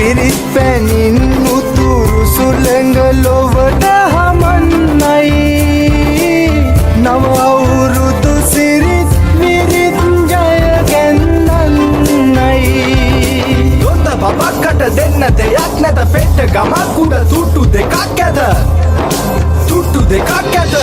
පිරිත් පැනින් උතුරු සුළඟ ලොවට හමන්නයි. නව අවුරුදු සිරිත් විරිත් ජය ගැන්නන්නයි. දොන්ද බබක්කට දෙන්න දෙයක් නැත, පෙට්ට ගමක් උඩ තුට්ටු දෙකක් ඇත, තුට්ටු දෙකක් ඇත.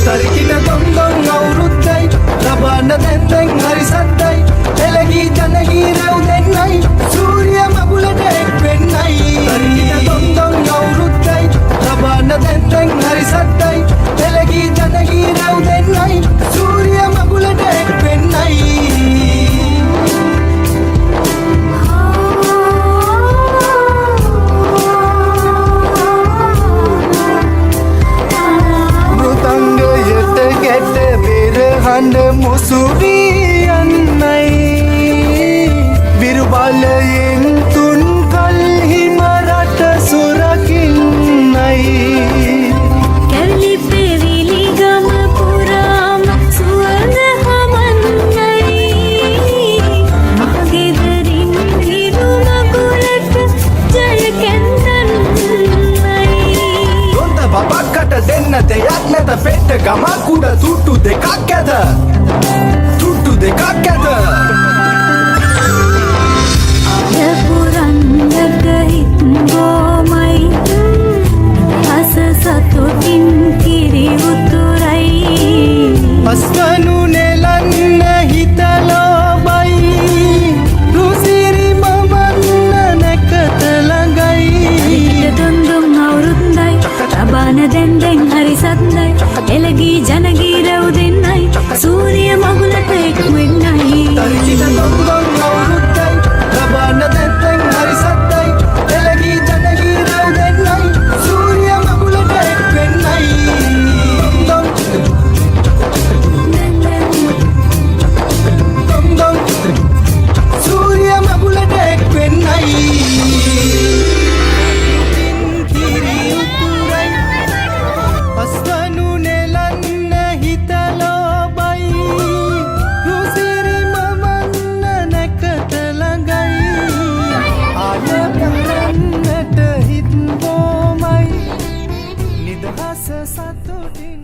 තරිකිට දොන් දොන් අවුරුද්දයි, ලබන දැන් දැන් හරි සද්දයි. එළගී ජනගී රැව් දෙන්නයි, සූර්ය මගුලට එක් වෙන්නයි. තරිකිට දොන් දොන් අවුරුද්දයි, ලබන දැන් දැන් හරි සද්දයි. එළගී ජනගී රැව් දෙන්නයි, සූර්ය මගුලට එක් වෙන්නයි. මෘදංගයට ගැට බෙර හඬ මුසු වී යන්නයි. විරු බලයෙන් තුන් කල්හිම රට සුරකින්නයි. කැරලි පෙවිලි ගම පුරාම සුවඳ හමන්නයි. මහගෙදරින් හිරු මගුලට ජය කැඳන්නයි. දොන්ද බබක්කට දෙන්න දෙයක් නැත, පෙට්ට ගමක් උඩ තුට්ටු දෙකක් ඇත, තුට්ටු දෙකක් ඇත. ආය පුරන්නට හිත් බොමයි, හස සතුටින් කිරි උතුරයි. අස්වනු නෙලන්න හිත ලෝබයි, රුසිරි මවන්න නැකත ළඟයි. තරිකිට දොන් දොන් අවුරුද්දයි, ලබන දැන් දැන් හරි සද්දයි. එළගී ජනගී රැව් දෙන්නයි, සූර්ය මගුලට එක් වෙන්නයි. තරිකිට දොන් දොන් අවුරුද්දයි, ලබන දැන් දැන් හරි සද්දයි. එළගී ජනගී රැව් දෙන්නයි, සූර්ය මගුලට එක් වෙන්නයි. දොන් දැන් දැන් දොන් දොන් සූර්ය මගුලට එක් වෙන්නයි. කිරි උතුරයි, අස්වනු නෙලන්න හිත ලෝබයි, රුසිරි මවන්න නැකත ළඟයි. ආය පුරන්නට හිත් බොමයි, නිදහස සතුටින්.